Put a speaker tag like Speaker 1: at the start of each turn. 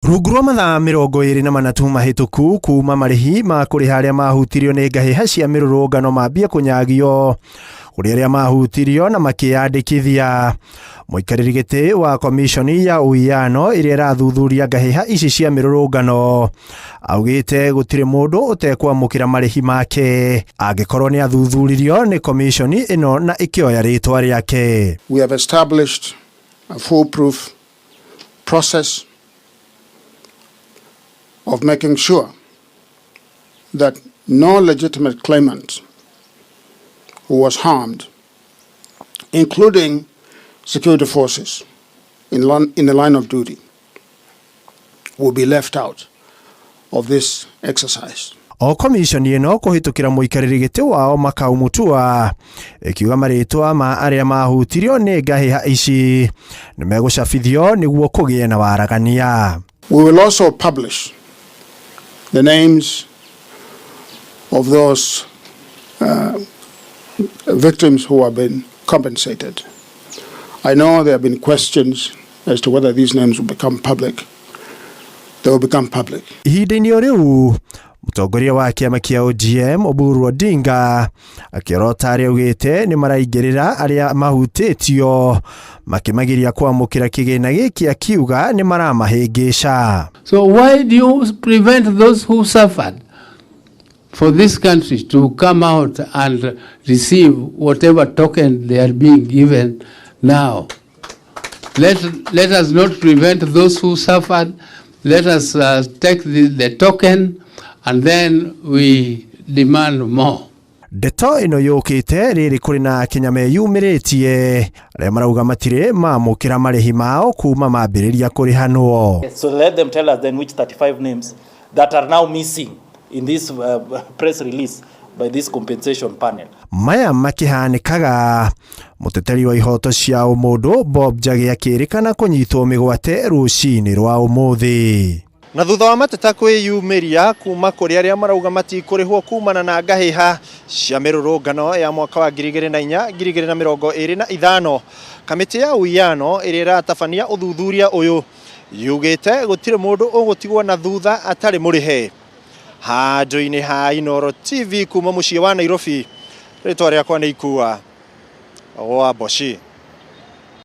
Speaker 1: Rungu rwa mathaa 24 tu mahĩtũku kuma marĩhi ma kũrĩha arĩa mahutirio nĩ ngahĩha cia mĩrũrũngano mambie kũnyagio kũrĩ arĩa mahutirio na makĩyandĩkithia. Mũikarĩri gĩtĩ wa komiconi ya ũwiano ĩrĩa ĩrathuthuria ngahĩha ici cia mĩrũrũngano augĩte gũtirĩ mũndũ ũtekwamũkĩra marĩhi make angĩkorwo nĩ athuthuririo nĩ komiconi ĩno na ĩkĩoya rĩtwa rĩake.
Speaker 2: We have established a foolproof process of making sure that no legitimate claimant who was harmed, including security forces in the line of duty, will be left out of this exercise.
Speaker 1: O komiconi ĩno kũhĩtũkĩra mũikarĩri gĩtĩ wao Makau Mutua ĩkiuga marĩtwa ma arĩa mahutirio nĩ ngahĩha ici nĩ megũcabithio nĩguo kũgĩe na waragania.
Speaker 2: We will also publish the names of those victims who have been compensated. I know there have been questions as to whether these names will become public. They will become public.
Speaker 1: Ihinda-inĩ o rĩu, mũtongoria wa kĩama kĩa ODM Oburu Odinga akĩorota arĩa augĩte nĩ maraingĩrĩra arĩa mahutĩtio makĩmagiria kwamũkĩra kĩgĩna gĩkĩ, akiuga nĩ maramahĩngĩca.
Speaker 3: So why do you prevent those who suffered for this country to come out and receive whatever token they are being given now? Let us not prevent those who suffered. Let us take the token and then we demand more.
Speaker 1: Ndeto ĩno yũkĩte rĩrĩ kũrĩ na Akenya meyumĩrĩtie arĩa marauga matirĩ mamũkĩra marĩhi mao kuma mambĩrĩria kũrĩhanwo.
Speaker 4: So let them tell us then which 35 names that are now missing in this press release by this compensation panel.
Speaker 1: Maya makĩhanĩkaga, mũteteri wa ihoto cia ũmũndũ Bob Njagi akĩrĩkana kũnyitwo mĩgwate rũcinĩ rwa ũmũthĩ. Na thutha wa mateta kwĩyumĩria kuma kũrĩ arĩa marauga matikũrĩhwo kumana na ngahĩha cia mĩrũrũngano ya mwaka wa 2004 2025, kamĩtĩ ya ũwiano ĩrĩa ĩratabania ũthuthuria ũyũ yugĩte gũtirĩ mũndũ ũgũtigwo na thutha atarĩ mũrĩhe. Handũ-inĩ ha Inooro TV kuma mũciĩ wa Nairobi, rĩtwa rĩakwa nĩ Ikua wa Mboci.